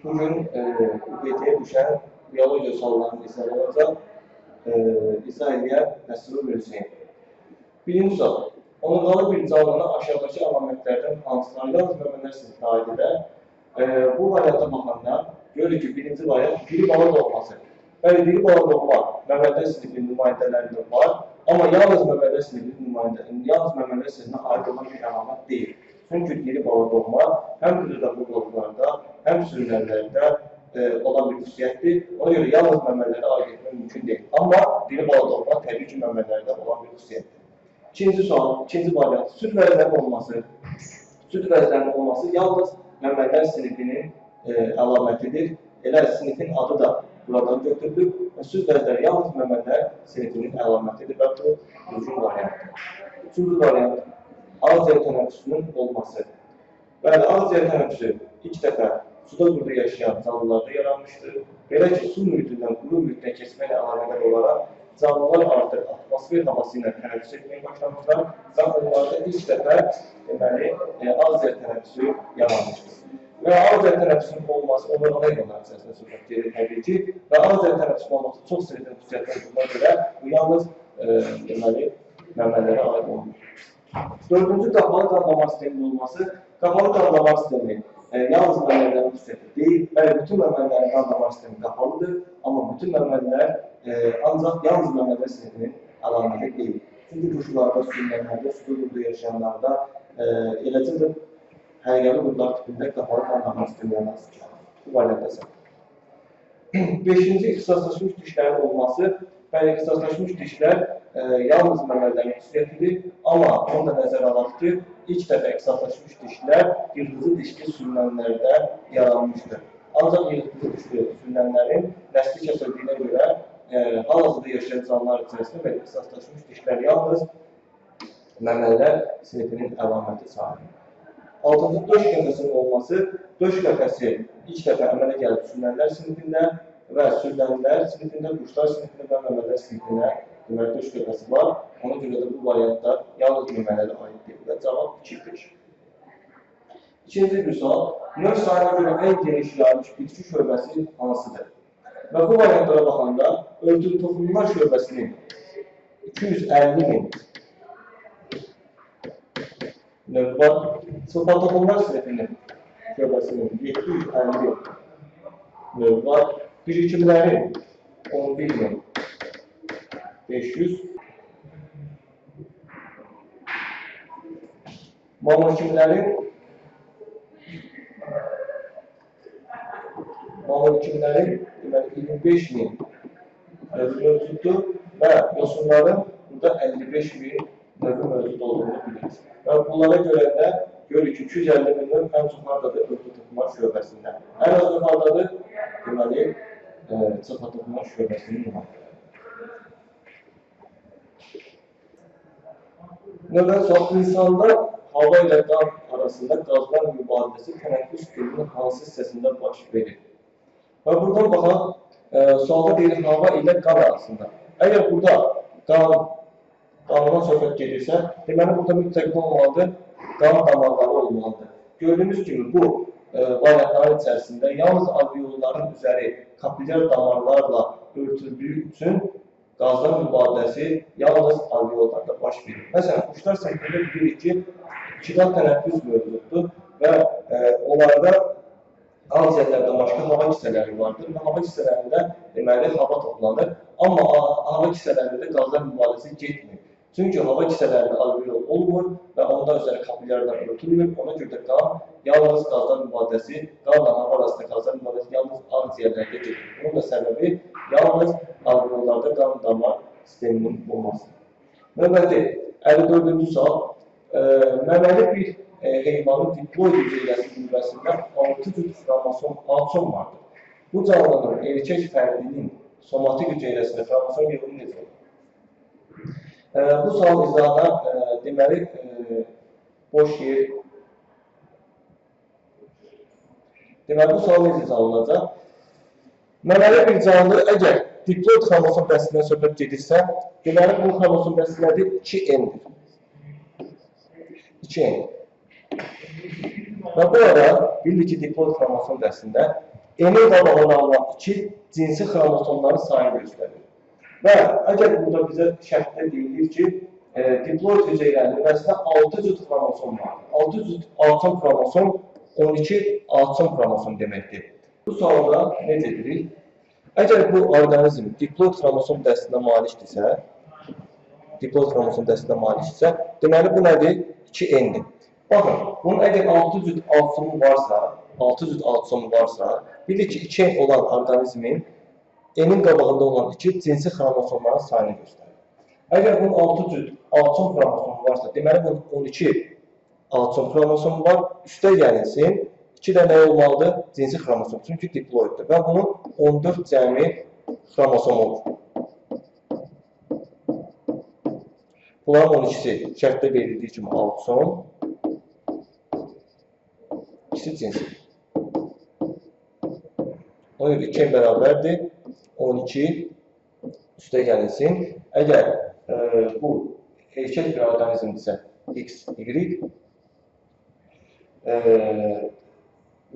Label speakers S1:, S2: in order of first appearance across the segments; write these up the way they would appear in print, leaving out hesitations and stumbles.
S1: Bugün UBT-yə düşən biologiya suallarının izahı olacaq. İzah eləyər Nəsirov Hüseyn. Birinci sual. Onurğalı bir canlının aşağıdakı əlamətlərdən hansıları yalnız məməllər sinifinə aid edər? Bu varianta baxanda görürük ki, birinci variant diri bala doğması. Bəli, diri bala doğma məməllər sinifinin nümayəndələrində var, amma yalnız məməllər sinifinin nümayəndələrində, yalnız məməllər sinifinə aid olan bir əlamət deyil. Çünki diri bala doğma həm qırqıraqlıqlarda, həm sürünənlərdə olan bir xüsusiyyətdir. Ona görə yalnız məməllərə aid etmək mümkün deyil. Amma diri bala doğma təbii ki, məməllərdə olan bir xüsusiyyətdir. İkinci sual, ikinci variant, süd vəzlərinin olması. Süd vəzlərinin olması yalnız məməllər sinifinin əlamətidir. Elə sinifin adı da buradan götürülüb və süd vəzləri yalnız məməllər sinifinin əlamətidir və bu düzgün variantdır. Üçüncü variant, ağciyər tənəffüsünün olması. Bəli, ağciyər tənəffüsü ilk dəfə suda quruda yaşayan canlılarda yaranmışdır. Belə ki, su mühitindən quru mühitinə keçməklə əlaqədar olaraq canlılar artıq atmosfer havası ilə tənəffüs etməyə başlamışlar və onlarda ilk dəfə deməli, ağciyər tənəffüsü yaranmışdır. Və ağciyər tənəffüsünün olması, onurğalı heyvanlar içərisində söhbət gedir təbii ki, və ağciyər tənəffüsünün olması çox sinifin xüsusiyyəti olduğuna görə bu yalnız deməli, məməllərə aid olmur. Dördüncü, qapalı qan damar sisteminin olması. Qapalı qan damar sistemi yalnız məməllərin xüsusiyyəti deyil. Bəli, bütün məməllərin qan damar sistemi qapalıdır, amma bütün məməllər ancaq yalnız məməllər sinifinin əlaməti deyil. Çünki quşlarda, sürünənlərdə, suda quruda yaşayanlarda, eləcə də hərgəli qurdlar tipində qapalı qan damar sistemlərinə gəlir. Bu variantda səhv. Beşinci, ixtisaslaşmış dişlərin olması. Bəli, ixtisaslaşmış dişlər yalnız məməllərin xüsusiyyətidir, amma onu da nəzərə alaq ki, ilk dəfə ixtisaslaşmış dişlər yırtıcı dişli sürünənlərdə yaranmışdır. Ancaq yırtıcı dişli sürünənlərin nəsli kəsildiyinə görə hal-hazırda yaşayan canlılar içərisində belə ixtisaslaşmış dişlər yalnız məməllər sinifinin əlaməti sayılır. Altıncı, döş qəfəsinin olması. Döş qəfəsi ilk dəfə əmələ gəlib sürünənlər sinifində və sürünənlər sinifində, quşlar sinifində və məməllər sinifində deməli döş qəfəsi var. Ona görə də bu variantda yalnız məməllərə aid deyil və cavab 2-5. İkinci bir sual, növ sayına görə ən geniş yayılmış bitki şöbəsi hansıdır? Və bu variantlara baxanda örtülü toxumlar şöbəsinin 250 min növ var. Çılpa toxumlar sinifinin şöbəsinin 750 növ var. Birikimlərin 11.500, mamırkimlərin deməli 25.000 növü mövcuddur və yosunların burada 55.000 növü mövcud olduğunu bilirik. Və bunlara görə də görürük ki, 250.000 növ ən çox hardadır? Örtülü toxumlar şöbəsində. Ən az növ hardadır? Deməli, çılpa toxumlar şöbəsinin nümayəndələri. Növbəti sual, insanda hava ilə qan arasında qazlar mübadiləsi tənəffüs sisteminin hansı hissəsində baş verir? Və buradan baxaq, sualda deyilir hava ilə qan arasında. Əgər burada qandan söhbət gedirsə, deməli burada mütləq olmalıdır, qan damarları olmalıdır. Gördüyünüz kimi bu variantların içərisində yalnız alveolların üzəri kapilyar damarlarla örtüldüyü üçün qazlar mübadiləsi yalnız alveollarda baş verir. Məsələn, quşlar sinifində bilirik ki, ikiqat tənəffüs mövcuddur və onlarda ağciyərlərdən başqa hava kisələri vardır və hava kisələrində deməli hava toplanır. Amma hava kisələrində qazlar mübadiləsi getmir. Çünki hava kisələrində alveol olmur və onda üzəri kapilyarlar örtülmür. Ona görə də qan yalnız qazlar mübadiləsi, qanla hava arasında qazlar mübadiləsi yalnız ağciyərlərdə gedir. Bunun da səbəbi yalnız alveollarda qan damar sisteminin olmasıdır. Növbəti 54-cü sual. Məməli bir heyvanın diploid hüceyrəsi nüvəsində 6 cüt xromosom atom vardır. Bu canlının erkək fərdinin somatik hüceyrəsində xromosom yığımı necə olur? Bu sual izahına deməli boş yer. Deməli bu sual necə izah olunacaq? Məməli bir canlı əgər diploid xromosom dəstindən söhbət gedirsə, deməli bu xromosom dəsti nədir? 2N-dir. 2N. Və burada bilirik ki, diploid xromosom dəstində N-in qabağında alınan 2 cinsi xromosomların sayını göstərir. Və əgər burada bizə şərtdə deyilir ki, diploid hüceyrənin nüvəsində 6 cüt xromosom vardır. 6 cüt autosom xromosom 12 autosom xromosom deməkdir. Bu sualda necə edirik? Əgər bu orqanizm diploid xromosom dəstəsinə malikdirsə, deməli bu nədir? 2N-dir. Baxın, bunun əgər 6 cüt autosomu varsa, 6 cüt autosomu varsa, bilirik ki, 2N olan orqanizmin N-in qabağında olan 2 cinsi xromosomların sayını göstərir. Əgər bunun 6 cüt autosom xromosomu varsa, deməli bunun 12 autosom xromosomu var. Üstə gəlinsin, 2 də nə olmalıdır? Cinsi xromosom. Çünki diploiddir. Və bunun 14 cəmi xromosom olur. Bunların 12-si şərtdə verildiyi kimi autosom, ikisi cinsi. Ona görə 2 bərabərdir. 12 üstə gəlinsin. Əgər bu erkək bir orqanizmdirsə X, Y,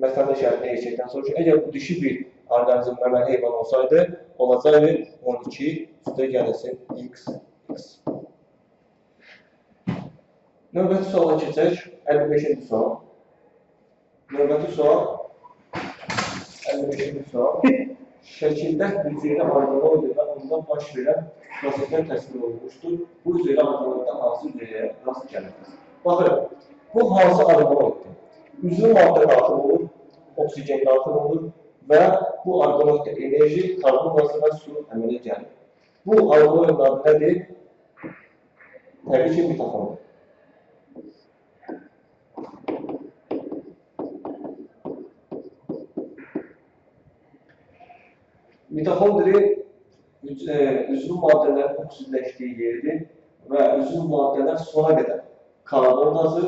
S1: məsələdə şərtdə erkəkdən soruşur. Əgər bu dişi bir orqanizm məməli heyvan olsaydı, olacaqdı 12 üstə gəlinsin X, X. Növbəti suala keçək. 55-ci sual. Növbəti sual 55-ci sual. Şəkildə hüceyrə orqanoidi və onda baş verən proseslər təsvir olunmuşdur. Bu hüceyrə orqanoiddə hansı hüceyrəyə rast gəlir? Baxırıq, bu hansı orqanoiddir? Üzvü maddə daxil olur, oksigen daxil olur və bu orqanoiddə enerji, karbon qazı və su əmələ gəlir. Bu orqanoidin adı nədir? Təbii ki, mitoxondri. Mitoxondri üzvü maddələrin oksidləşdiyi yeridir və üzvü maddələr sona qədər karbon qazı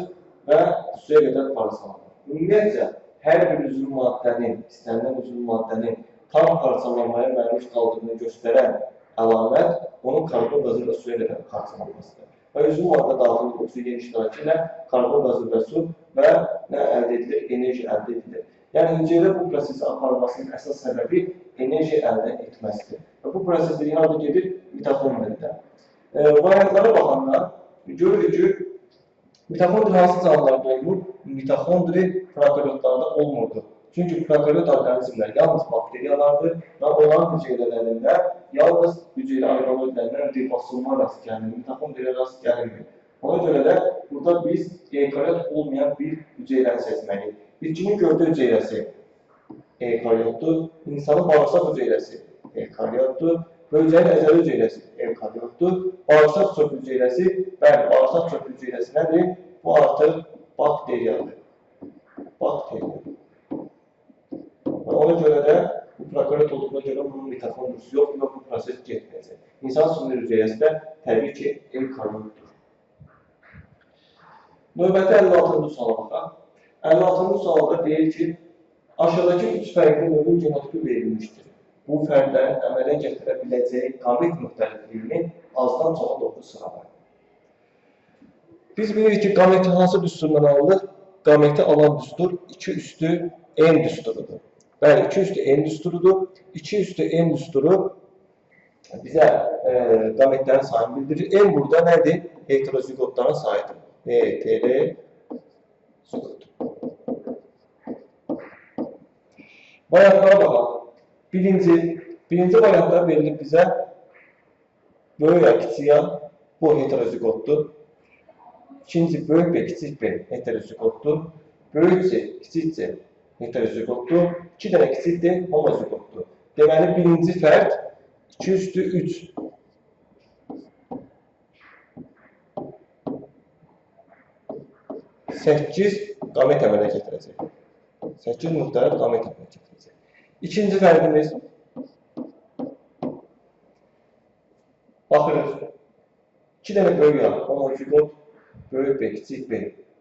S1: və suya qədər parçalanır. Ümumiyyətcə, hər bir üzvü maddənin, istənilən üzvü maddənin tam parçalanmaya məruz qaldığını göstərən əlamət onun karbon qazı və suya qədər parçalanmasıdır. Və üzvü maddə daxil oksigen iştirakı ilə karbon qazı və su və nə əldə edilir? Enerji əldə edilir. Yəni, hüceyrə bu prosesi aparmasının əsas səbəbi enerji əldə etməsidir. Və bu prosesdə harada gedir? Mitoxondridə. Variantlara baxanda görürük ki, mitoxondri hansı canlılarda olmur? Mitoxondri prokaryotlarda olmurdu. Çünki prokaryot orqanizmlər yalnız bakteriyalardır və onların hüceyrələrində yalnız hüceyrə orqanoidlərindən ribosoma rast gəlinir, mitoxondriyə rast gəlinmir. Ona görə də burada biz eukaryot olmayan bir hüceyrəni seçməliyik. Bitkinin gövdə hüceyrəsi eukaryotdur, insanın bağırsaq hüceyrəsi eukaryotdur, böcəyin əzəli hüceyrəsi eukaryotdur, bağırsaq çöp hüceyrəsi, bəli, bağırsaq çöp hüceyrəsi nədir? Bu artıq bakteriyadır. Bakteriya. Və ona görə də bu prokaryot olduğuna görə bunun mitoxondrisi yoxdur və bu proses getməyəcək. İnsan sinir hüceyrəsi də təbii ki, eukaryotdur. Növbəti 56-cı suala baxaq. 56-cı sualda deyir ki, aşağıdakı 3 fərqli növün genotipi verilmişdir. Bu fərdlərin əmələ gətirə biləcəyi qamet müxtəlifliyini azdan çoxa doğru sıralayın. Biz bilirik ki, qameti hansı düsturundan alınır? Qameti alan düstur 2 üstü N düsturudur. Bəli, 2 üstü N düsturudur. 2 üstü N düsturu bizə qametlərin sayını bildirir. N burada nədir? Heterozigotların sayıdır. Heterozigot. Variantlara baxaq. Birinci variantda verilib bizə böyük A, kiçik A, bu heterozigotdur. İkinci böyük B, kiçik B heterozigotdur. Böyük C, kiçik C heterozigotdur. İki dənə kiçik D homozigotdur. Deməli, birinci fərd 2 üstü 3. 8 qamet əmələ gətirəcək. 8 müxtəlif qamet əmələ gətirəcək. İkinci fərdimiz, baxırıq, 2 dənə böyük A, homozigot, böyük B, kiçik B,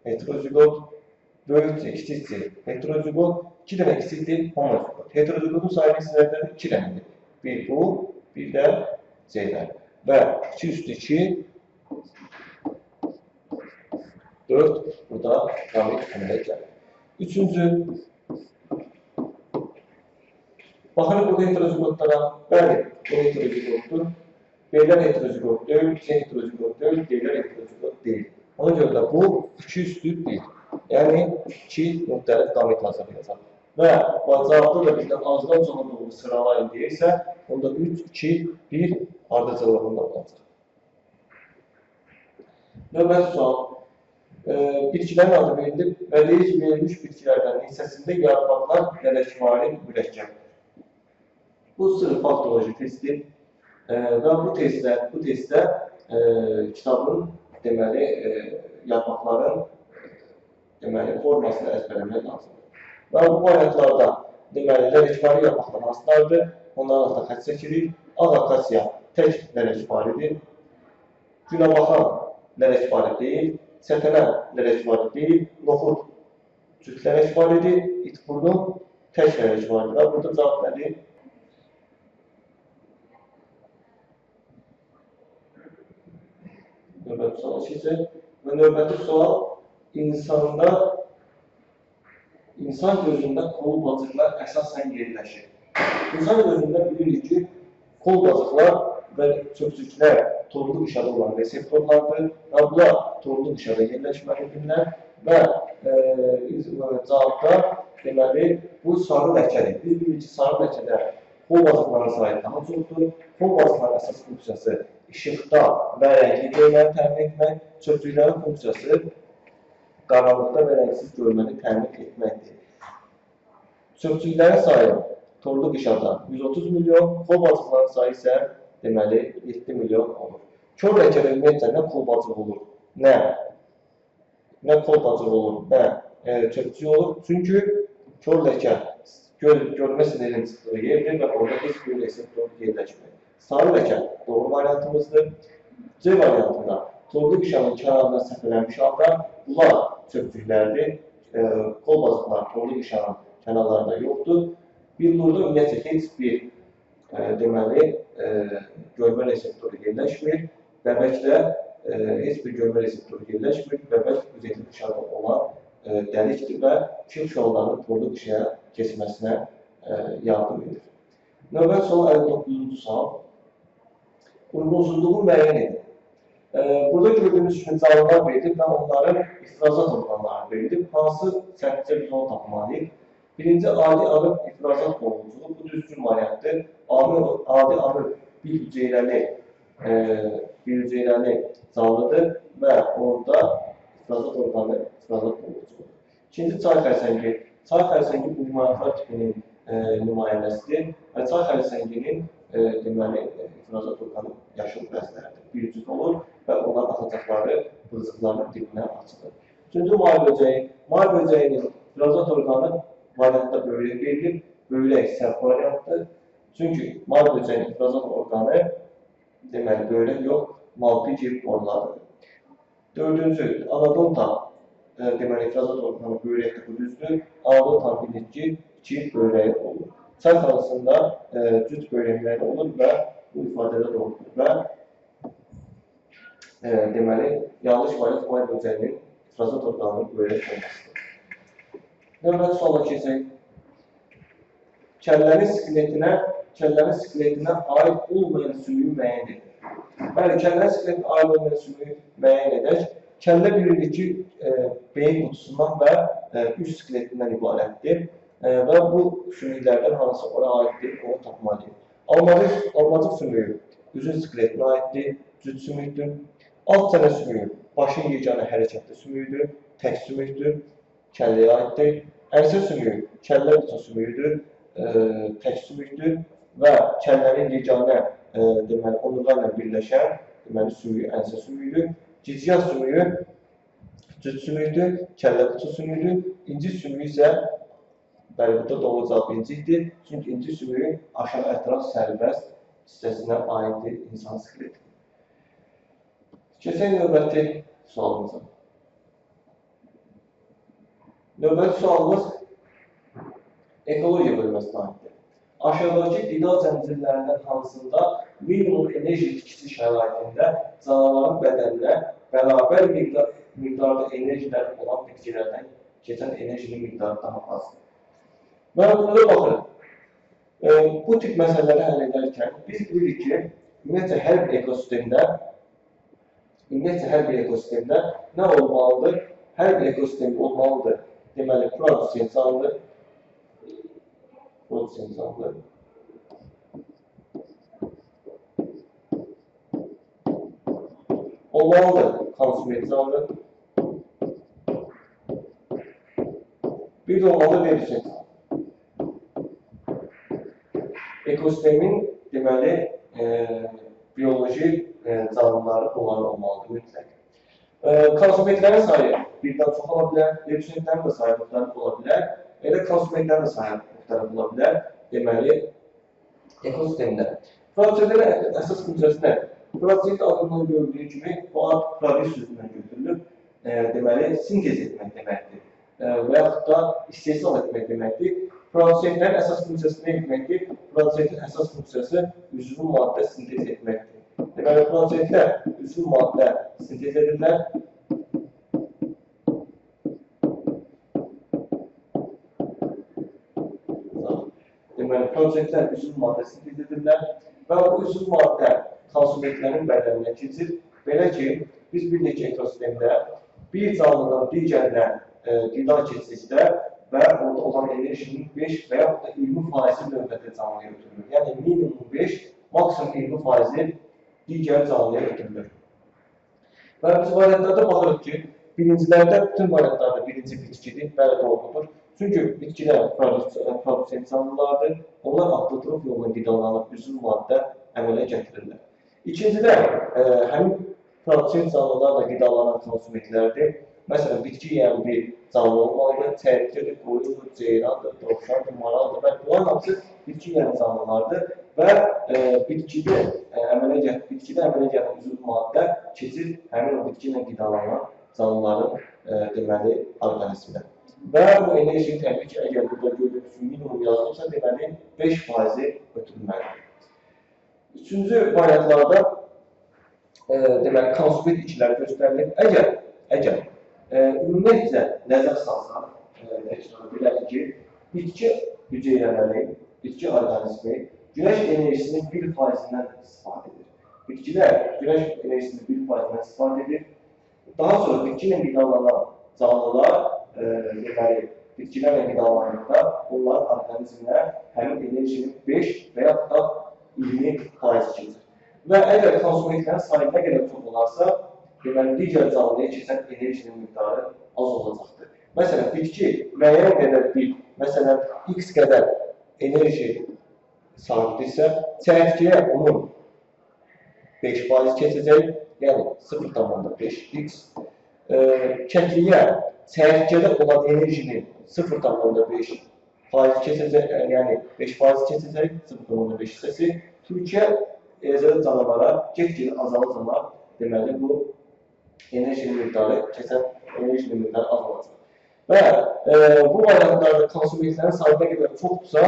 S1: heterozigot, böyük C, kiçik C, heterozigot, 2 dənə kiçik D, homozigot. Heterozigotun sayı hissələrdən 2 dənədir. Bir bu, bir də C-lər. Və 2 üstü 2, 4, burada qamet əmələ gəlir. Üçüncü, Baxırıq burada heteroziqotlara. Bəli, bu heteroziqotdur. B-lər heteroziqot deyil, C heteroziqot deyil, D-lər heteroziqot deyil. Ona görə də bu 2 üstü 1. Yəni 2 müxtəlif qamet hazırlayacaq. Və cavabda da bizdən azdan çoxa doğru sıralayın deyirsə, onda 3, 2, 1 ardıcıllığında olacaq. Növbəti sual. Bitkilərin adı verilib və deyir ki, verilmiş bitkilərdən hissəsində yarpaqlar lələkvari mürəkkəbdir. Bu sırf faktoloji testdir və bu testdə kitabın deməli yarpaqların deməli formasını əzbərləmək lazımdır. Və bu variantlarda deməli lələkvari yarpaqlar hansılardır? Onların altına xətt çəkirik. Ağ akasiya tək lələkvaridir. Günəbaxan lələkvari deyil. Sətənə lələkvari deyil. Noxud cüt lələkvaridir. İtburnu tək lələkvaridir. Və burada cavab nədir? Növbəti suala keçək. Və növbəti sual insan gözündə kol bacıqlar əsasən yerləşir. İnsan gözündə bilirik ki, kol bacıqlar və çöpcüklər torlu qışada olan reseptorlardır və bunlar torlu qışada yerləşməlidirlər və cavabda deməli bu sarı ləkədir. Biz bilirik ki, sarı ləkədə kol bacıqların sayı daha çoxdur. Kol bacıqların əsas funksiyası işıqda və rəngli görməni təmin etmək, çöpcüklərin funksiyası qaranlıqda və rəngsiz görməni təmin etməkdir. Çöpcüklərin sayı torlu qışada 130 milyon, kol bacıqların sayı isə deməli 7 milyon olur. Kör ləkədə ümumiyyətlə nə kol bacığı olur, nə kol bacağı olur, nə çöpcük olur. Çünki kör ləkə görmə sinirinin çıxdığı yerdir və orada heç bir reseptor yerləşmir. Sarı ləkə doğru variantımızdır. C variantında torlu qışanın kənarına səpələnmiş halda bunlar çöpcüklərdir. Kol bacıqlar torlu qışanın kənarlarında yoxdur. Billurda ümumiyyətlə heç bir deməli görmə reseptoru yerləşmir. Bəbəkdə heç bir görmə reseptoru yerləşmir. Bəbək üzeyli qışada olan dəlikdir və işıq şüalarının torlu qışaya keçməsinə yardım edir. Növbəti sual 59-cu sual. Uyğunsuzluğu müəyyən edin. Burada gördüyümüz kimi canlılar verilib və onların ifrazat orqanları verilib. Hansı səhvcə biz onu tapmalıyıq? Birinci, adi arı ifrazat qovulculuğu. Bu düzgün variantdır. Adi arı bir hüceyrəli canlıdır və onda ifrazat orqanı ifrazat qovulculuğudur. İkinci, çay xərsəngi. Çay xərsəngi uyğunlaşma tipinin nümayəndəsidir və çay xərsənginin deməli ifrazat orqanı yaşıl vəzlərdir. Bir cüt olur və onların axacaqları bığcıqların dibinə açılır. Üçüncü, may böcəyi. May böcəyinin ifrazat orqanı variantda böyrək verilib. Böyrək səhv variantdır. Çünki may böcəyinin ifrazat orqanı deməli böyrək yox, Malpigi borularıdır. Dördüncü, anadonta deməli ifrazat orqanı böyrəkdir, bu düzdür. Anadontanın bilirik ki, iki böyrəyi olur. Çay xalısında cüt böyrəkləri olur və bu ifadədə doğrudur. Və deməli, yanlış variant may böcəyinin ifrazat orqanının böyrək olmasıdır. Növbəti suala keçək. Kəllənin skeletinə aid olmayan sümüyü müəyyən edir. Bəli, kəllənin skeletinə aid olmayan sümüyü müəyyən edək. Kəllə bilirik ki, beyin qutusundan və üst skeletindən ibarətdir. Və bu sümüklərdən hansı ora aiddir, onu tapmalıyıq. Almacıq sümüyü üzün skeletinə aiddir, cüt sümükdür. Alt çənə sümüyü başın yeganə hərəkətli sümüyüdür, tək sümükdür, kəlləyə aiddir. Ənsə sümüyü kəllə qutu sümüyüdür, tək sümükdür və kəllənin yeganə deməli onurğa ilə birləşən deməli sümüyü ənsə sümüyüdür. Gicgah sümüyü cüt sümükdür, kəllə qutu sümüyüdür. İnci sümüyü isə bəli, burada doğru cavab incikdir. Çünki inci sümüyü aşağı ətraf sərbəst hissəsinə aiddir insan skeleti. Keçək növbəti sualımıza. Növbəti sualımız ekologiya bölməsinə aiddir. Aşağıdakı qida zəncirlərindən hansında minimum enerji itkisi şəraitində canlıların bədəninə bərabər miqdarda enerjilər olan bitkilərdən keçən enerjinin miqdarı daha azdır. Və burada baxırıq. Bu tip məsələləri həll edərkən biz bilirik ki, ümumiyyətcə hər bir ekosistemdə nə olmalıdır? Hər bir ekosistemdə olmalıdır. Deməli, produsent canlı, olmalıdır konsument canlı, bir də olmalıdır redusent canlı. Ekosistemin, deməli, bioloji canlıları bunlar olmalıdır mütləq. Konsumentlərin sayı birdən çox ola bilər, redusentlərin də sayı müxtəlif ola bilər, elə konsumentlərin də sayı müxtəlif ola bilər, deməli, ekosistemdə. Produsentlərin əsas funksiyası nədir? Produsent adından görüldüyü kimi, bu ad produs sözündən götürülüb, deməli, sintez etmək deməkdir və yaxud da istehsal etmək deməkdir. Produsentlərin əsas funksiyası nə etməkdir? Produsentin əsas funksiyası üzvü maddə sintez etməkdir. Deməli, produsentlər üzvü maddə sintez edirlər. Deməli, produsentlər üzvü maddə sintez edirlər və bu üzvü maddə konsumentlərin bədəninə keçir. Belə ki, biz bilirik ki, ekosistemdə bir canlıdan digərinə qida keçdikdə və orada olan enerjinin 5 və yaxud da 20% növbəti canlıya ötürülür. Yəni, minimum 5, maksimum 20% digər canlıya ötürülür. Və biz variantlarda baxırıq ki, birincilərdə, bütün variantlarda birinci bitkidir, bəli doğrudur. Çünki bitkilər produsent canlılardır, onlar avtotrof yolla qidalanıb üzvü maddə əmələ gətirirlər. İkincilər, həmin produsent canlılarla qidalanan konsumentlərdir. Məsələn, bitki yeyən bir canlı olmalıdır, çəyirtkədir, qoyundur, ceyrandır, dovşandır, maraldır və bunların hamısı bitki yeyən canlılardır və bitkidə əmələ gələn üzvü maddə keçir həmin o bitki ilə qidalanan canlıların deməli, orqanizminə. Və bu enerjinin təbii ki, əgər burada gördüyünüz minimum yazılıbsa, deməli 5% ötürülməlidir. Üçüncü variantlarda deməli, konsument ikilər göstərilir. Əgər ümumiyyətcə nəzər salsaq, təkrar bilərik ki, bitki hüceyrələri, bitki orqanizmi günəş enerjisinin 1%-dən istifadə edir. Bitkilər günəş enerjisinin 1%-dən istifadə edir. Daha sonra bitki ilə qidalanan canlılar, deməli, bitkilərlə qidalandıqda onların orqanizminə həmin enerjinin 5 və yaxud da 20% keçir. Və əgər konsumentlərin sayı nə qədər çox olarsa, deməli, digər canlıya keçən enerjinin miqdarı az olacaqdır. Məsələn, bitki müəyyən qədər bir, məsələn, x qədər enerji sahibdirsə, çəyirtkəyə onun 5% keçəcək, yəni 0,5x. Kəkliyə çəyirtkədə olan enerjinin 0,5% keçəcək, yəni 5% keçəcək, 0,5 hissəsi. Tülküyə, eləcə də canavara get-gedə azalır, deməli, bu enerjinin miqdarı, keçən enerjinin miqdarı az olacaq. Və bu variantlarda konsumentlərin sayı nə qədər çoxdursa,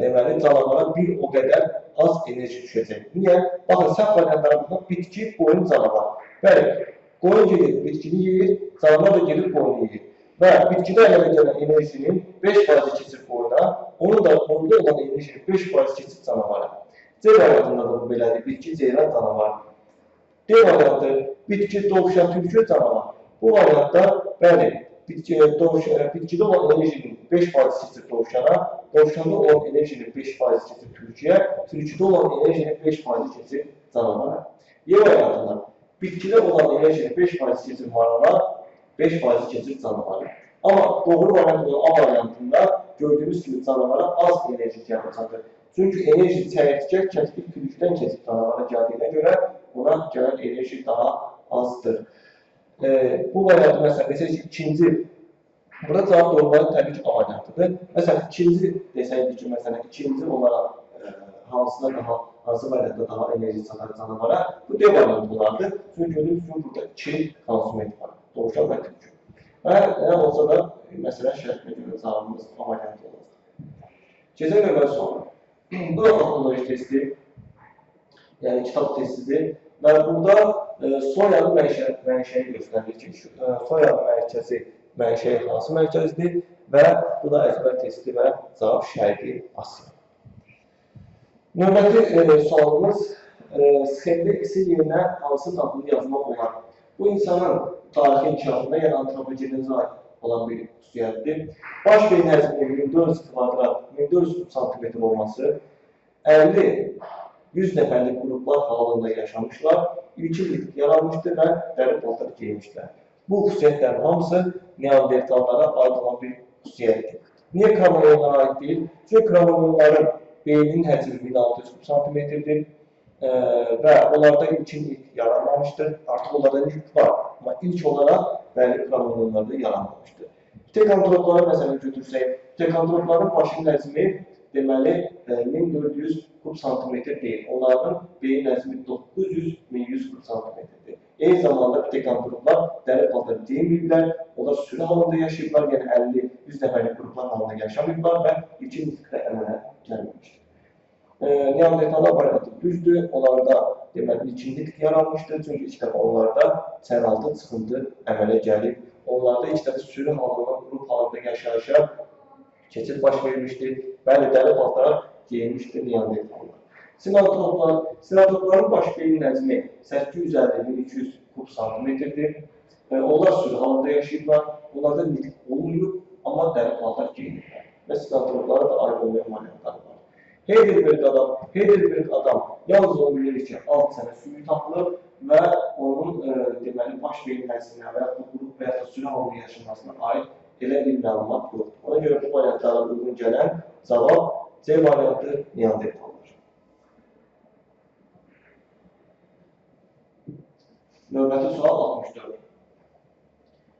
S1: deməli, canavara bir o qədər az enerji düşəcək. Niyə? Baxın, səhv variantlara baxın, bitki, qoyun, canavar. Bəli, qoyun gedir, bitkini yeyir, canavar da gedib qoyunu yeyir. Və bitkidə əmələ gələn enerjinin 5% keçir qoyuna, onun da onda olan enerjinin 5% keçir canavara. C variantında da bu belədir, bitki, ceyran, canavar. D variantı, bitki, dovşan, tülkü, canavar. Bu variantda, bəli, bitkidə olan enerjinin 5% keçir dovşana, dovşanda olan enerjinin 5% keçir tülküyə, tülküdə olan enerjinin 5% keçir canavara. Y variantında, bitkidə olan enerjinin 5% keçir marala, 5% keçir canavara. Amma doğru variant olan A variantında gördüyünüz kimi canavara az enerji gəlib çatır. Çünki enerji çəyirtkə, kəklik, tülküdən keçib canavara gəldiyinə görə ona gələn enerji daha azdır. Bu variantı məsələn, desək ki, ikinci, burada cavab doğru variant təbii ki, A variantıdır. Məsələn, ikinci desəydik ki, məsələn, ikinci olaraq hansı variantda daha enerji çatar canavara, bu D variantı olardı. Çünki gördüyünüz kimi burada iki konsument var, dovşan və tülkü. Və nə olsa da, məsələn, şərtinə görə cavabımız A variantı olacaq. Keçək növbəti suala. Bu da faktoloji testi, yəni kitab testidir və burada soyanın mənşəyi göstərilir ki, soyanın mərkəzi mənşəyi hansı mərkəzdir və bu da əzbər testi və cavab Şərqi Asiya. Növbəti sualımız sxemdə X-in yerinə hansının adını yazmaq olar? Bu insanın tarixi inkişafında, yəni antropogenezə aid olan bir xüsusiyyətdir. Baş beyin həcminin 1400 kvadrat, 1400 santimetr olması, 50-100 nəfərlik qruplar halında yaşamışlar, ilkin nitq yaranmışdır və dəri paltar geymişlər. Bu xüsusiyyətlərin hamısı neandertallara aid olan bir xüsusiyyətdir. Niyə kromanyonlara aid deyil? Çünki kromanyonların beyninin həcmi 1600 santimetrdir və onlarda ilkin nitq yaranmamışdır. Artıq onlarda nitq var, amma ilk olaraq bəli kromanyonlarda yaranmamışdır. Pitekantropları məsələn götürsək, pitekantropların başının həcmi deməli 1400 kub santimetr deyil. Onların beyin həcmi 900-1100 kub santimetrdir. Eyni zamanda pitekantroplar dəri paltar geyinməyiblər, onlar sürü halında yaşayıblar, yəni 50-100 nəfərlik qruplar halında yaşamayıblar və ilkin nitqdə əmələ gəlməmişdir. Neandertallar variantı düzdür, onlarda deməli ilkin nitq yaranmışdır, çünki ilk dəfə onlarda çənaltı çıxıntı əmələ gəlib. Onlarda ilk dəfə sürü halında, qrup halında yaşayışa keçid baş vermişdir. Bəli, dəri paltar geyinmişdir neandertallar. Sinantroplar, sinantropların baş beyin həcmi 850-1200 kub santimetrdir. Onlar sürü halında yaşayıblar, onlarda nitq olmayıb, amma dəri paltar geyiniblər. Və sinantroplara da aid olmayan variantlar var. Heidelberg adam yalnız onu bilir ki, alt sənə suyu tapılır və onun deməli baş beyin həcminə və yaxud da qrup və yaxud da sürü halında yaşamasına aid elə bir məlumat yoxdur. Ona görə bu variantlara uyğun gələn cavab C variantı neandertallar. Növbəti sual 64.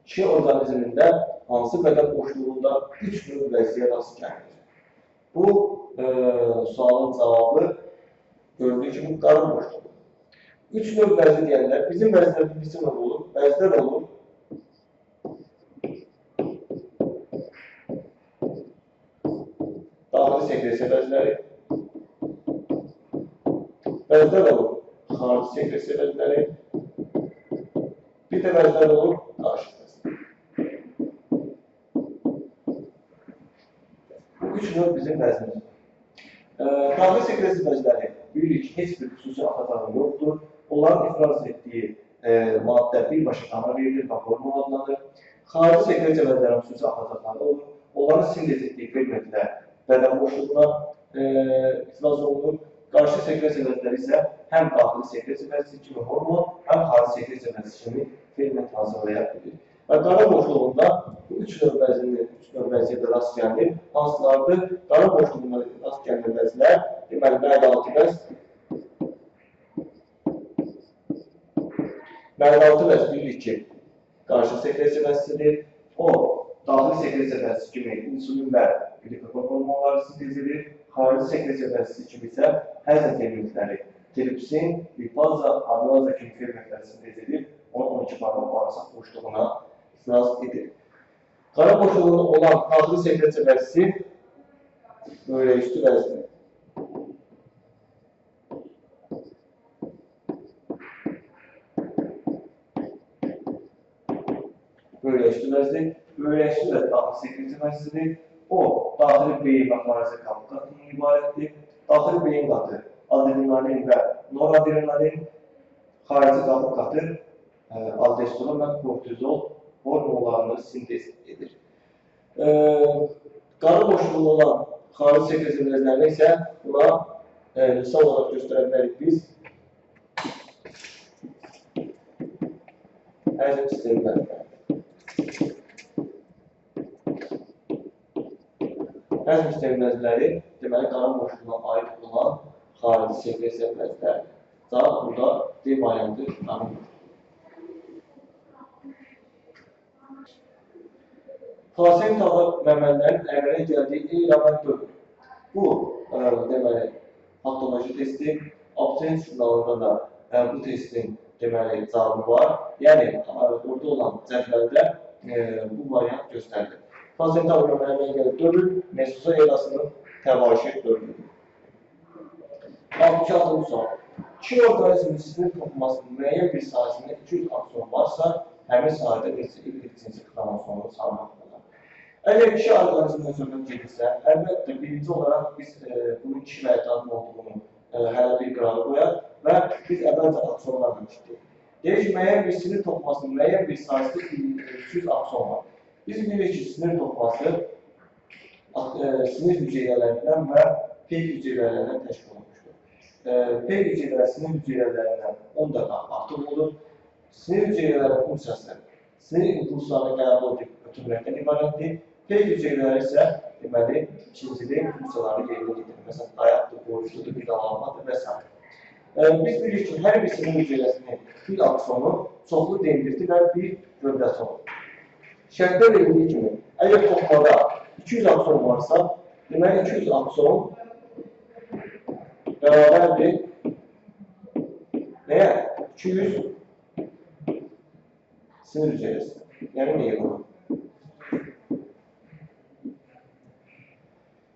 S1: Kişi orqanizmində hansı bədən boşluğunda 3 növ vəziyə rast gəlir? Bu sualın cavabı gördüyü kimi qarın boşluğu. 3 növ vəzi deyəndə bizim vəzlər neçə növ olur? Vəzlər olur. Daxili sekresiya vəzləri, vəzlər olur xarici sekresiya vəzləri, bir də vəzlər olur qarışıq vəzləri. Bu üç növ bizim vəzimizdir. Daxili sekresiya vəzləri bilirik ki, heç bir xüsusi axacağı yoxdur. Onların ifraz etdiyi maddə birbaşa qana verilir və hormon adlanır. Xarici sekresiya vəzlərinin xüsusi axacaqları olur. Onların sintez etdiyi fermentlər bədən boşluğuna ifraz olunur. Qarşı sekresiya vəzləri isə həm daxili sekresiya vəzisi kimi hormon, həm xarici sekresiya vəzisi kimi ferment hazırlaya bilir. Və qara boşluğunda bu üç növ vəzinin, üç növ vəziyyətə rast gəlinir. Hansılardır? Qara boşluğunda rast gəlinən vəzlər, deməli, mədə-altı vəz. Mədə-altı vəz bilirik ki, qarşı sekresiya vəzisidir. O, daxili sekresiya vəzisi kimi insulin və glikogen hormonları sintez edir. Xarici sekresiya vəzisi kimi isə həzm fermentləri, tripsin, lipaza, amilaza kimi fermentləri sintez edir. Onu 12 barmaq bağırsaq boşluğuna ifraz edir. Qara boşluğunda olan daxili sekresiya vəzisi böyrəküstü vəzidir. Böyrəküstü vəzi, böyrəküstü vəzi daxili sekresiya vəzisidir. O, daxili beyin və xarici qabıq qatından ibarətdir. Daxili beyin qatı adrenalin və noradrenalin, xarici qabıq qatı aldosteron və kortizol hormonlarını sintez edir. Qarın boşluğunda olan xarici sekresiya vəzlərini isə buna misal olaraq göstərə bilərik biz. Həzm sistemi vəzləri. Həzm sistemi vəzləri, deməli, qarın boşluğuna aid olan xarici sekresiya vəzləridir. Cavab burada D variantı qarın boşluğu. Plasentalı məməlilərin əmələ gəldiyi era və dövr. Bu, deməli, patoloji testi, Absent jurnalında da bu testin deməli, cavabı var. Yəni, orada olan cədvəldə bu variant göstərilir. Plasental məməlilərin əmələ gəldiyi dövr, mesozoy erasının təvaşir dövrüdür. 66-cı sual. Kişi orqanizmin sinir toxumasının müəyyən bir sahəsində 200 akson varsa, həmin sahədə neçə Y cinsi xromosomunu salmaq olar? Əgər kişi orqanizmdən söhbət gedirsə, əlbəttə birinci olaraq biz bunun kişi və qadın olduğunu hələ bir qırağa qoyaq və biz əvvəlcə aksonlarla işləyək. Deyir ki, müəyyən bir sinir toxumasının müəyyən bir sayısı 200 akson var. Biz bilirik ki, sinir toxuması sinir hüceyrələrindən və peyk hüceyrələrindən təşkil olunmuşdur. Peyk hüceyrələri sinir hüceyrələrindən 10 dəfə artıq olur. Sinir hüceyrələrinin funksiyası sinir impulslarını qəbul edib ötürməkdən ibarətdir. Peyk hüceyrələri isə deməli, ikincili funksiyaları yerinə getirir. Məsələn, dayaqdır, qoyucudur, qidalanmadır və s. Biz bilirik ki, hər bir sinir hüceyrəsinin bir aksonu, çoxlu dendriti və bir gövdəsi olur. Şərtdə verildiyi kimi, əgər toxumada 200 akson varsa, deməli 200 akson bərabərdir nəyə? 200 sinir hüceyrəsi, yəni neyronu.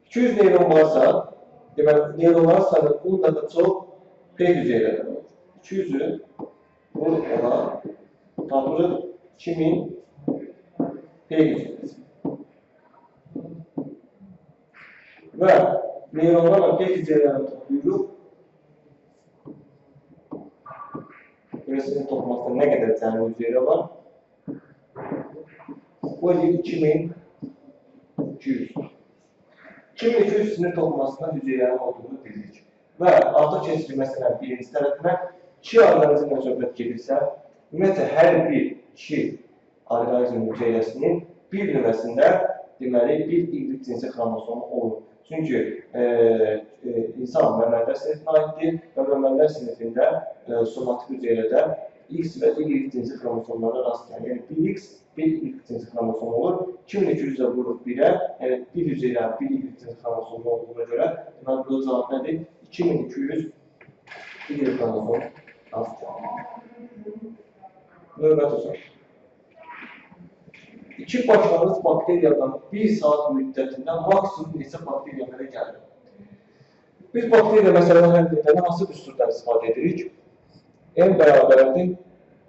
S1: 200 neyron varsa, deməli neyronların sayı 10 dəfə çox peyk hüceyrələri olur. 200-ü vur ona tapırıq 2000 peyk hüceyrəsi. Və neyronlarla peyk hüceyrələrini toplayırıq. Görəsinin toxumasında nə qədər cəmi hüceyrə var? Bu edir 2200. 2200 sinir toxumasında hüceyrələrin olduğunu bilirik. Və artıq keçirik məsələn birinci tərəfinə, kişi orqanizmlə söhbət gedirsə, ümumiyyətlə hər bir kişi orqanizm hüceyrəsinin bir nüvəsində deməli bir Y cinsi xromosomu olur. Çünki insan məməllər sinifinə aiddir və məməllər sinifində somatik hüceyrədə X və Y cinsi xromosomlara rast gəlir. Yəni 1X, 1 Y cinsi xromosom olur. 2200-ə vuruq 1-ə, yəni bir hüceyrənin 1 Y cinsi xromosomu olduğuna görə, deməli burada cavab nədir? 2200 Y xromosom rast gəlir. Növbəti sual. İki başlanğıc bakteriyadan 1 saat müddətində maksimum neçə bakteriya əmələ gəlir? Biz bakteriya məsələni həll edəndə hansı düsturdan istifadə edirik? N bərabərdir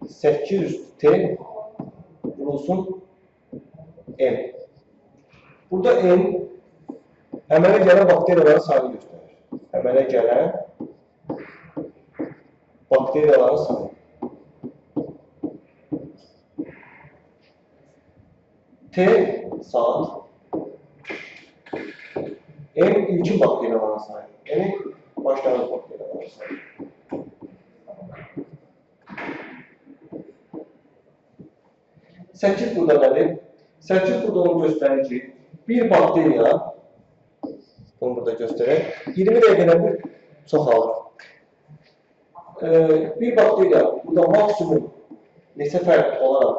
S1: 800 T vurulsun N. Burada N əmələ gələn bakteriyaların sayını göstərir. Əmələ gələn bakteriyaların sayı. T saat, N ilkin bakteriyaların sayı, yəni başlanğıc bakteriyaların sayı. 8 burada nədir? 8 burada onu göstərir ki, bir bakteriya, bunu burada göstərək, 20 dəqiqədən bir çoxalır. Bir bakteriya burada maksimum neçə fərq olaraq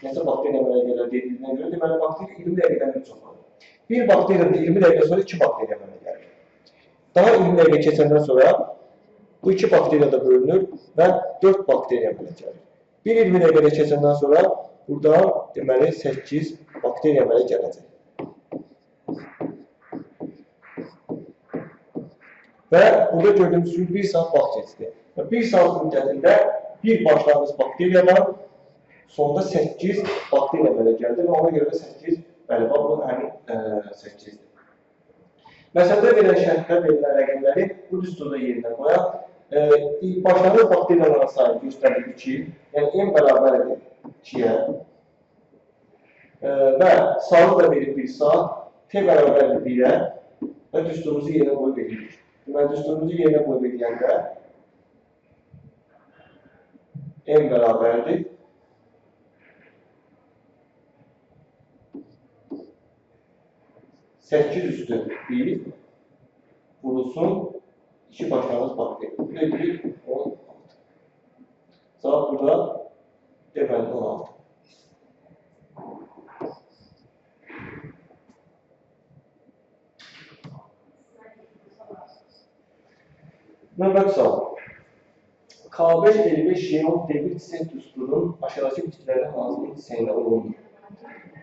S1: neçə bakteriya əmələ gəlir dediyinə görə, deməli, bakteriya 20 dəqiqədən bir çoxalır. Bir bakteriyada 20 dəqiqə sonra 2 bakteriya əmələ gəlir. Daha 20 dəqiqə keçəndən sonra bu 2 bakteriya da bölünür və 4 bakteriya əmələ gəlir. Bir 20 dəqiqədə keçəndən sonra burada deməli 8 bakteriya əmələ gələcək. Və burada gördüyümüz kimi 1 saat vaxt keçdi. Və 1 saat müddətində bir başlanğıc bakteriyadan sonda 8 bakteriya əmələ gəldi və ona görə də 8, bəli, bax, bu həmin 8-dir. Məsələdə verilən şərtdə verilən rəqəmləri bu düsturda yerinə qoyaq. Başlanğıc bakteriyaların sayı göstərilir 2, yəni N bərabərdir 2-yə və saatı da verib 1 saat, T bərabərdir 1-ə və düsturumuzu yerinə qoyub edirik. Deməli, düsturumuzu yerinə qoyub edəndə N bərabərdir 8 üstü 1 vurulsun 2 başlanğıc bakteriya. Bu da 1, 16. Cavab burada deməli 16. Növbəti sual. K5, L5, J10, D1 çiçək düsturunun aşağıdakı bitkilərdən hansının çiçəyinə uyğundur?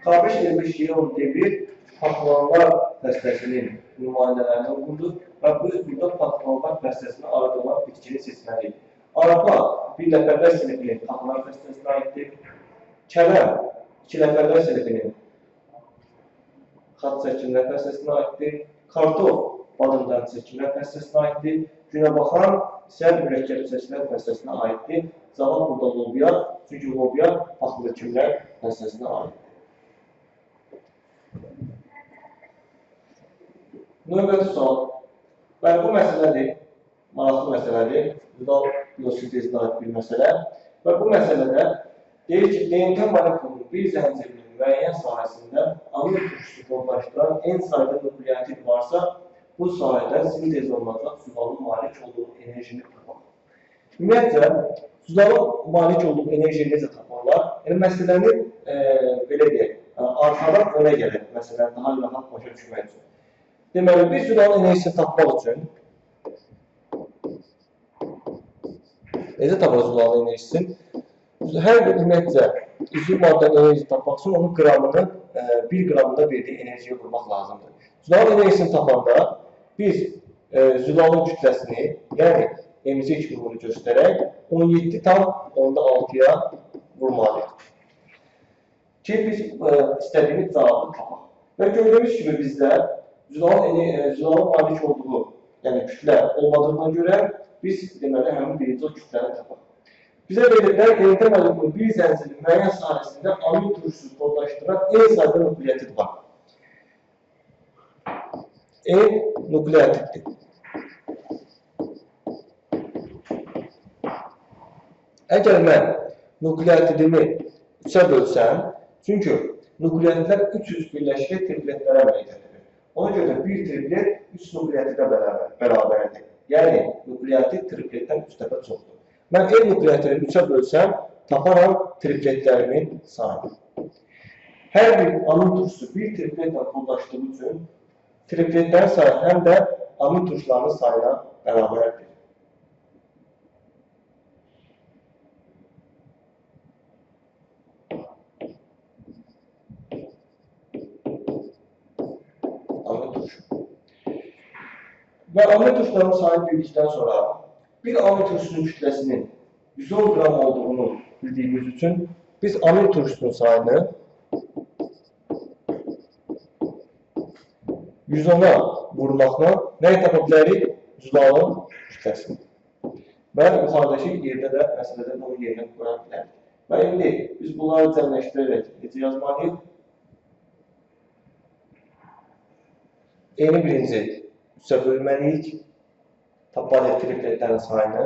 S1: K5, L5, J10, D1 paxlanlar fəsləsinin nümayəndələrinə uyğundur və biz burada paxlanlar fəsləsinə aid olan bitkini seçməliyik. Arpa bir ləpərlər sinifinin paxlanlar fəsləsinə aiddir. Kələm iki ləpərlər sinifinin Xat çəkimlər fəsləsinə aiddir. Kartof badımcan çəkimlər fəsləsinə aiddir. Günəbaxan isə mürəkkəb çəkilər fəsləsinə aiddir. Cavab burada lobya, çünki lobya paxılı kimlər fəsləsinə aiddir. Növbəti sual. Bəli, bu məsələdir, maraqlı məsələdir. Zülal biosintezinə aid bir məsələ. Və bu məsələdə deyir ki, DNT molekulunun bir zəncirinin müəyyən sahəsində amin turşusu kodlaşdıran N sayda nukleotid varsa, bu sahədə sintez olunacaq zülalın malik olduğu enerjini tapaq. Ümumiyyətcə, zülalın malik olduğu enerjini necə taparlar? Yəni, məsələni, belə deyək, arxadan önə gələk, məsələni daha rahat başa düşmək üçün. Deməli, biz zülalın enerjisini tapmaq üçün necə taparıq zülalın enerjisini? Hər bir ümumiyyətcə, üzvü maddənin enerjisini tapmaq üçün onun qramını, 1 qramında verdiyi enerjiyə vurmaq lazımdır. Zülalın enerjisini tapanda biz zülalın kütləsini, yəni MC kimi bunu göstərək, 17,6-ya vurmalıyıq ki, biz istədiyimiz cavabı tapaq. Və gördüyümüz kimi bizdə zülalın malik olduğu, yəni kütlə olmadığına görə biz deməli həmin birinci kütləni tapaq. Bizə veriliblər DNT molekulunun bir zəncirinin müəyyən sahəsində amin turşusu kodlaşdıran N sayda nukleotid var. N nukleotiddir. Əgər mən nukleotidimi 3-ə bölsəm, çünki nukleotidlər 300 birləşiklə tripletlərə əmələ gətirir. Ona görə də bir triplet 3 nukleotidə bərabərdir. Yəni, nukleotid tripletdən 3 dəfə çoxdur. Mən N nukleotidini 3-ə bölsəm, taparam tripletlərimin sayını. Hər bir amin turşusu bir tripletlə kodlaşdığı üçün tripletlərin sayı həm də amin turşularının sayına bərabərdir. Amin turşu. Və amin turşularının sayını bildikdən sonra bir amin turşusunun kütləsinin 110 qram olduğunu bildiyimiz üçün biz amin turşusunun sayını 110-a vurmaqla nəyi tapa bilərik? Zülalın kütləsini. Və yuxarıdakı yerdə də məsələdə də onu yerinə qoya bilərik. Və indi biz bunları cəmləşdirərək necə yazmalıyıq? N-i birinci 3-ə bölməliyik. Tapmalıyıq tripletlərin sayını.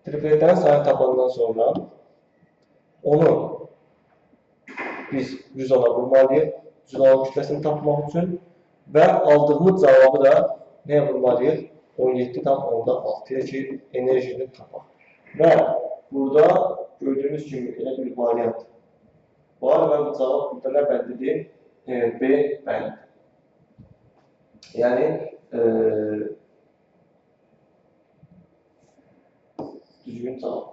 S1: Tripletlərin sayını tapandan sonra onu biz 110-a vurmalıyıq. Zülalın kütləsini tapmaq üçün və aldığımız cavabı da nəyə vurmalıyıq? 17,6-ya ki, enerjini tapaq. Və burada gördüyünüz kimi elə bir variant var və bu cavab burada nə bəndidir? B bəndidir. Yəni, düzgün cavab.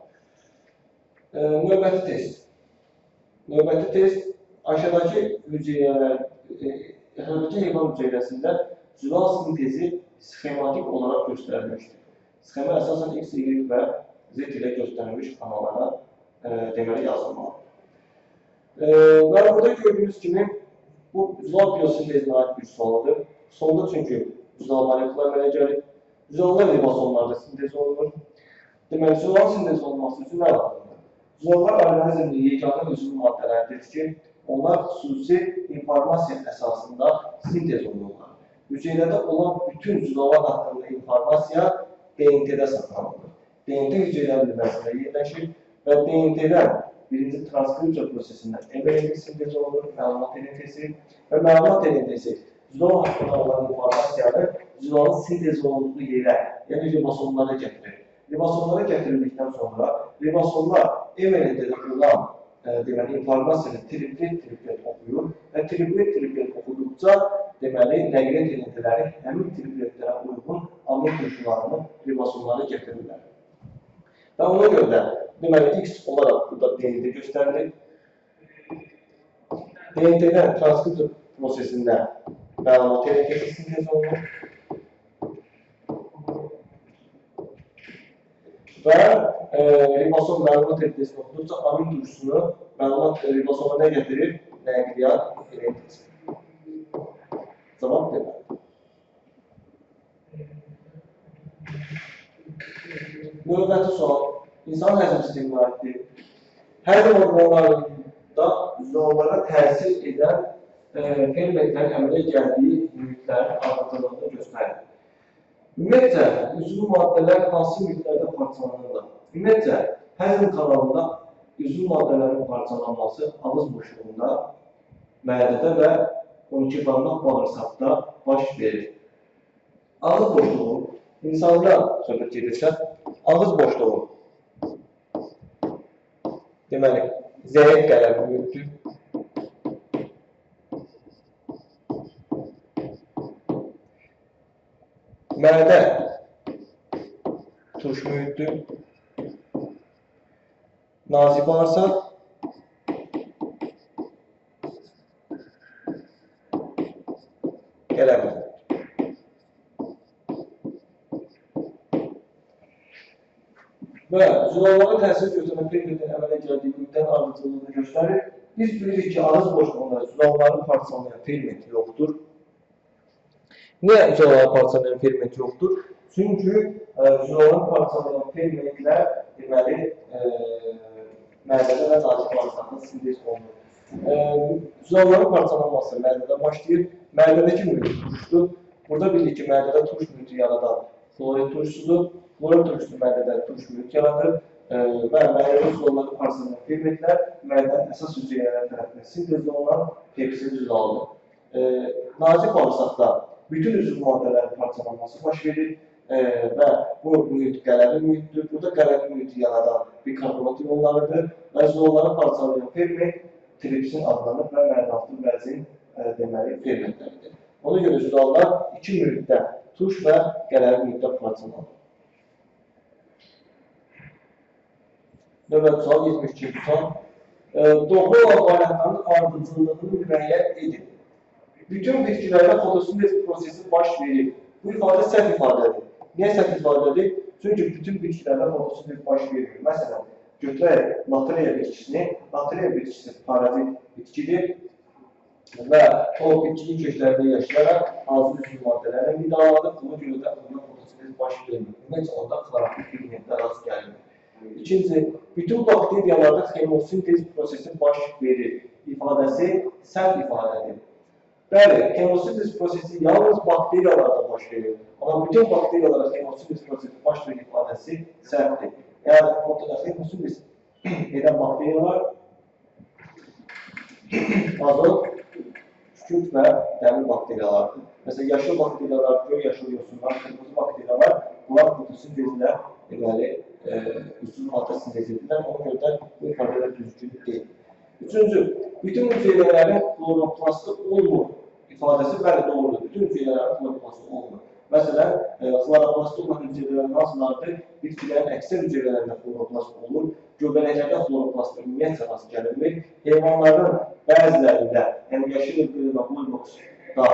S1: Növbəti test. Növbəti test aşağıdakı hüceyrələr, aşağıdakı heyvan hüceyrəsində zülal sintezi sxematik olaraq göstərilmişdir. Sxema əsasən X, Y və Z ilə göstərilmiş xanalara deməli yazılmalıdır. Və burada gördüyünüz kimi bu zülal biosintezinə aid bir sualdır. Sonda çünki zülal molekullar əmələ gəlir. Zülallar ribosomlarda sintez olunur. Deməli, zülalın sintez olunması üçün nə lazımdır? Zülallar orqanizmdə yeganə üzvü maddələrdir ki, onlar xüsusi informasiya əsasında sintez olunurlar. Hüceyrədə olan bütün zülallar haqqında informasiya DNT-də saxlanılır. DNT hüceyrənin lüvəsində yerləşir və DNT-dən birinci transkripsiya prosesindən mRNA sintez olunur, məlumat RNT-si və məlumat RNT-si zülal haqqında olan informasiyanı zülalın sintez olunduğu yerə, yəni ribosomlara gətirir. Ribosomlara gətirildikdən sonra ribosomlar mRNA-də olan deməli, informasiyanı triplet-triplet oxuyur və triplet-triplet oxuduqca deməli, nəqliyyat RNT-ləri həmin tripletlərə uyğun amin turşularını ribosomlara gətirirlər. Və ona görə də deməli, X olaraq burada DNT göstərilir. DNT-dən transkripsiya prosesində məlumat RNT sintez olunur. Və ribosom məlumat RNT-sini oxuduqca amin turşusunu məlumat ribosoma nə gətirir? Nəqliyyat RNT-si. Növbəti sual, insan həzm sisteminə aiddir. Həzm orqanlarında zülallara təsir edən fermentlərin əmələ gəldiyi mühitlərin ardıcıllığını göstərir. Ümumiyyətcə, üzvü maddələr hansı mühitlərdə parçalanırlar? Ümumiyyətcə, həzm kanalında üzvü maddələrin parçalanması ağız boşluğunda, mədədə və 12 barmaq bağırsaqda baş verir. Ağız boşluğu, insanda söhbət gedirsə, ağız boşluğu, deməli, zəif qələmi mühitdir. Mədə turş mühitdir. Nazik bağırsaq qələmi. Və zülallara təsir göstərən fermentin əmələ gəldiyi mühitlərin ardıcıllığını göstərir. Biz bilirik ki, ağız boşluğunda zülalları parçalayan ferment yoxdur. Niyə zülalları parçalayan ferment yoxdur? Çünki zülalları parçalayan fermentlər deməli, mədədə və nazik bağırsaqda sintez olunur. Zülalların parçalanması mədədə başlayır. Mədədəki mühit turşdur. Burada bilirik ki, mədədə turş mühiti yaradan xlorid turşusudur. Xlorid turşusu mədədə turş mühit yaradır və mədədə zülalları parçalayan fermentlər mədənin əsas hüceyrələri tərəfindən sintez olunan pepsin zülalıdır. Nazik bağırsaqda bütün üzv maddələrin parçalanması baş verir və bu mühit qələmi mühitdir. Burada qələmi mühiti yaradan bikarbonat iyonlarıdır və zülalları parçalayan ferment tripsin adlanır və mədəaltı vəzin deməli fermentləridir. Ona görə zülallar iki mühitdə, turş və qələmi mühitdə parçalanır. Növbəti sual 72-ci sual. Doğru olan variantların ardıcıllığını müəyyən edin. Bütün bitkilərdə fotosintez prosesi baş verir. Bu ifadə səhv ifadədir. Niyə səhv ifadədir? Çünki bütün bitkilərdə fotosintez baş vermir. Məsələn, götürək latreya bitkisini. Latreya bitkisi parazit bitkidir və o bitkinin köklərində yaşayaraq azı üzvü maddələrlə qidalanır. Buna görə də onda fotosintez baş vermir. Ümumiyyətcə, onda xlorofil pigmentlər rast gəlmir. İkinci, bütün bakteriyalarda xemosintez prosesi baş verir. İfadəsi səhv ifadədir. Bəli, xemosintez prosesi yalnız bakteriyalarda baş verir. Amma bütün bakteriyalarda xemosintez prosesi baş verir ifadəsi səhvdir. Yəni, xemosintez edən bakteriyalar azot, kükürt və dəmir bakteriyalardır. Məsələn, yaşıl bakteriyalar, göy yaşıl yosunlar, qırmızı bakteriyalar, bunlar fotosintezlə deməli, üzvü maddə sintez edirlər. Ona görə də bu ifadələr düzgün deyil. Üçüncü, bütün hüceyrələrin kloroplastı olmur ifadəsi bəli doğrudur. Bütün hüceyrələrin kloroplastı olmur. Məsələn, kloroplastı olan hüceyrələr hansılardır? Bitkilərin əksər hüceyrələrində kloroplast olur. Göbələklərdə kloroplast ümumiyyətcə rast gəlinmir. Heyvanların bəzilərində, yəni yaşıl hüceyrədə volvoxda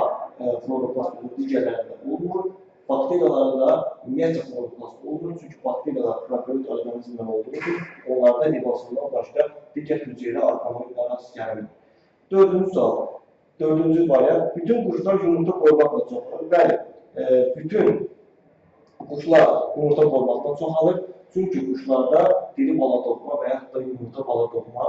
S1: kloroplast olur, digərlərində olmur. Bakteriyalarda ümumiyyətcə kloroplast olmur, çünki bakteriyalar prokaryot orqanizmlər olduğu üçün onlarda ribosomdan başqa digər hüceyrə orqanoidlər rast gəlinmir. Dördüncü sual, dördüncü variant, bütün quşlar yumurta qoymaqla çoxalır. Bəli, bütün quşlar yumurta qoymaqdan çoxalır, çünki quşlarda diri bala doğma və yaxud da yumurta bala doğma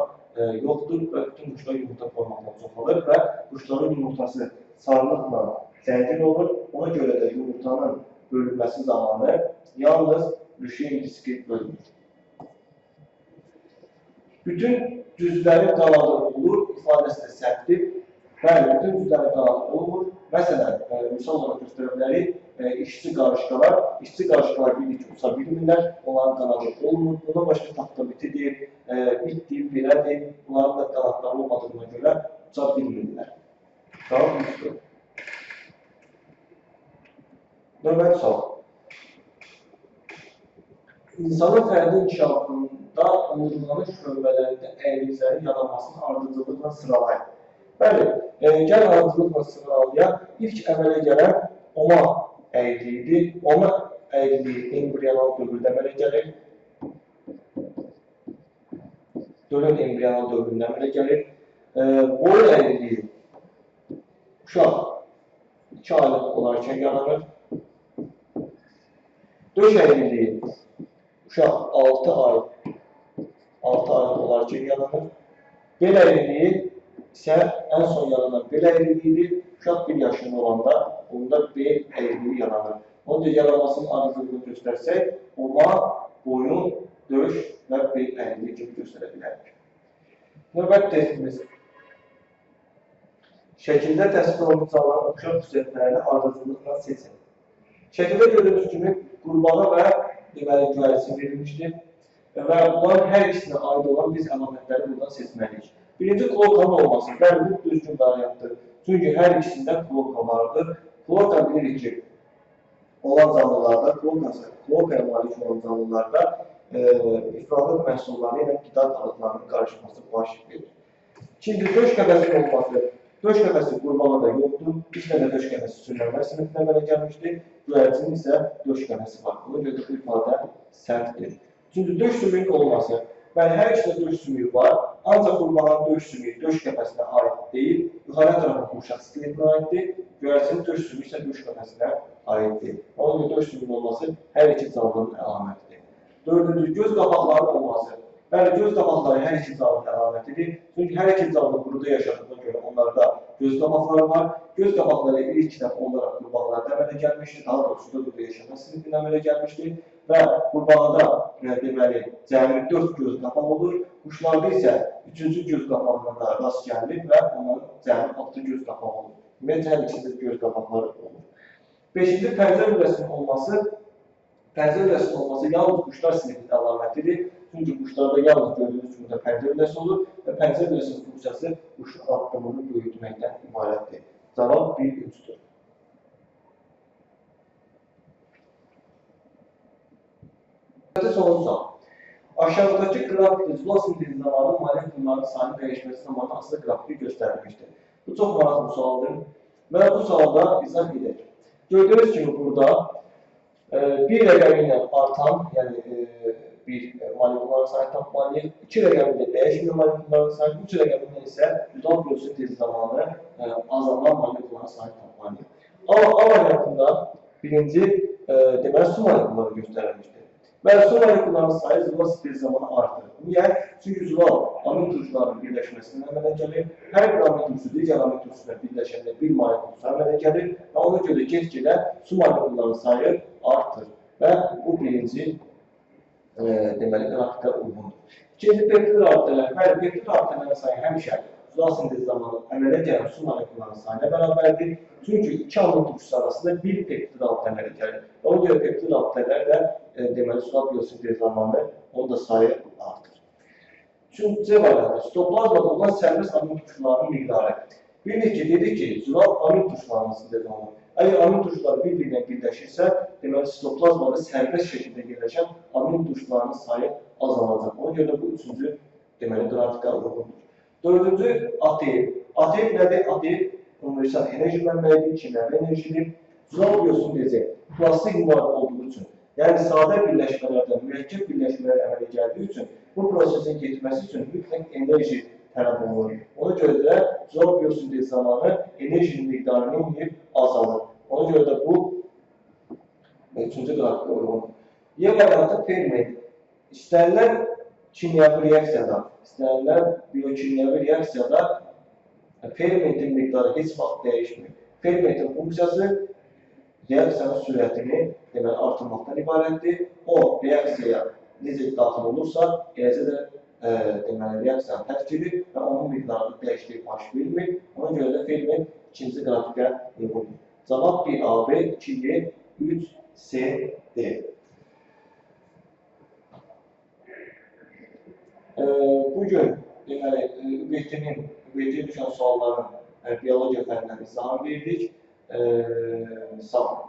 S1: yoxdur və bütün quşlar yumurta qoymaqdan çoxalır və quşların yumurtası sarılıqla zəngin olur. Ona görə də yumurtanın bölünməsi zamanı yalnız rüşeym diski bölünür. Bütün cüzlərin qanadı olur ifadəsi də səhvdir. Bəli, bütün cüzlərin qanadı olmur. Məsələn, misal olaraq göstərə bilərik, işçi qarışqalar. İşçi qarışqalar bilirik ki, uça bilmirlər, onların qanadı olmur. Bundan başqa taxta bitidir, bitdir, belədir. Bunların da qanadları olmadığına görə uça bilmirlər. Tamam, növbəti sual. İnsanın fərdi inkişafında onurğanın şöbələrində əyriliklərin yaranmasının ardıcıllıqla sıralayın. Bəli, gəl ardıcıllıqla sıralayaq. İlk əmələ gələn oma əyriliyidir. Oma əyriliyi embriyonal dövrdə əmələ gəlir. Dölün embriyonal dövründə əmələ gəlir. Boyun əyriliyi uşaq 2 aylıq olarkən yaranır. Döş əyriliyi Uşaq 6 ay 6 aylıq olarkən yaranır. Bel əyriliyi isə ən son yaranan bel əyriliyidir. Uşaq 1 yaşında olanda onda bel əyriliyi yaranır. Onun da yaranmasının ardıcıllığını göstərsək, oma, boyun, döş və bel əyriliyi kimi göstərə bilərik. Növbəti testimiz. Şəkildə təsvir olunmuş canlıların oxşar xüsusiyyətlərini ardıcıllıqla seçin. Şəkildə gördüyünüz kimi qurbağa və deməli göyərçin verilmişdir və bunların hər ikisinə aid olan biz əlamətləri buradan seçməliyik. Birinci, klokanın olması. Bəli, bu düzgün variantdır. Çünki hər ikisində kloka vardır. Kloka bilirik ki, olan canlılarda, klokaya malik olan canlılarda ifrahlıq məhsulları ilə qida qalıqlarının qarışması baş verir. İkinci, döş qəfəsinin olması. Döş qəfəsi qurbağada yoxdur. Bir dənə döş qəfəsi sürünənlər sinifinə əmələ gəlmişdir. Göyərçinin isə döş qəfəsi var. Buna görə də bu ifadə səhvdir. Üçüncü, döş sümüyünün olması. Bəli, hər ikisində döş sümüyü var. Ancaq qurbağanın döş sümüyü döş qəfəsinə aid deyil, yuxarı tərəfin qurşaq skeletinə aiddir. Göyərçinin döş sümüyü isə döş qəfəsinə aiddir. Ona görə döş sümüyünün olması hər iki canlının əlamətidir. Dördüncü, göz qapaqlarının olması. Bəli, göz qapaqları hər iki canlının əlamətidir. Çünki hər iki canlı quruda yaşadığına görə onlarda göz qapaqları var. Göz qapaqları ilk dəfə olaraq qurbağalarda əmələ gəlmişdir. Daha doğrusu da quruda yaşayan sinifində əmələ gəlmişdir. Və qurbağada deməli, cəmi 4 göz qapağı olur. Quşlarda isə 3-cü göz qapağına da rast gəlinir və onların cəmi 6 göz qapağı olur. Ümumiyyətlə, hər ikisində göz qapaqları olur. 5-ci, pəncə lüləsinin olması. Pəncə lüləsinin olması yalnız quşlar sinifinin əlamətidir. Çünki quşlarda yalnız gördüyünüz kimi də pəncə lüləsi olur və pəncə lüləsinin funksiyası quşun addımını böyütməkdən ibarətdir. Cavab 1-3-dür. Sonuncu sual. Aşağıdakı qrafikdə zülal sintezi zamanı molekulların sayının dəyişməsi zamanı asılı qrafiki göstərilmişdir. Bu çox maraqlı sualdır və bu sualda izah edək. Gördüyünüz kimi burada bir rəqəmi ilə artan, yəni bir molekulların sayını tapmalıyıq, 2 rəqəmi ilə dəyişməyən molekulların sayını, 3 rəqəmi ilə isə zülal biosintezi zamanı azalan molekulların sayını tapmalıyıq. A variantında birinci deməli su molekulları göstərilmişdir. Bəli, su molekullarının sayı zülal sintezi zamanı artır. Niyə? Çünki zülal amin turşularının birləşməsindən əmələ gəlir. Hər bir amin turşu digər amin turşusuna birləşəndə bir molekul su əmələ gəlir və ona görə get-gedə su molekullarının sayı artır. Və bu birinci deməli qrafikə uyğundur. İkinci, peptid rabitələr. Bəli, peptid rabitələrin sayı həmişə zülal sintezi zamanı əmələ gələn su molekullarının sayına bərabərdir. Çünki iki amin turşusu arasında bir peptid rabitə əmələ gəlir. Və ona görə peptid rabitələr də deməli zülal biosintezi zamanı onun da sayı artır. Çünki C variantı, sitoplazmada olan sərbəst amin turşularının miqdarı. Bilirik ki, dedik ki, zülal amin turşularının sintezi olunur. Əgər amin turşuları bir-birinə birləşirsə, deməli sitoplazmada sərbəst şəkildə yerləşən amin turşularının sayı azalacaq. Ona görə də bu üçüncü deməli qrafikə uyğundur. Dördüncü, ATP. ATP nədir? ATP universal enerji mənbəyidir, kimyəvi enerjidir. Zülal biosintezi plastik mübarək olduğu üçün, yəni sadə birləşmələrdən mürəkkəb birləşmələr əmələ gəldiyi üçün bu prosesin getməsi üçün mütləq enerji tələb olunur. Ona görə də zülal biosintezi zamanı enerjinin miqdarı neyir? Azalır. Ona görə də bu üçüncü qrafikə uyğundur. Y variantı ferment. İstənilən kimyəvi reaksiyada, istənilən biokimyəvi reaksiyada fermentin miqdarı heç vaxt dəyişmir. Fermentin funksiyası reaksiyanın sürətini deməli artırmaqdan ibarətdir. O reaksiyaya necə daxil olursa, eləcə də deməli reaksiyanı tərk edir və onun miqdarında dəyişiklik baş vermir. Ona görə də ferment ikinci qrafikə uyğundur. Cavab 1 AB, 2 Y, 3 C, D. Bugün deməli ÜBT-yə düşən sualların biologiya fənnindən izahını verdik. Sağ olun.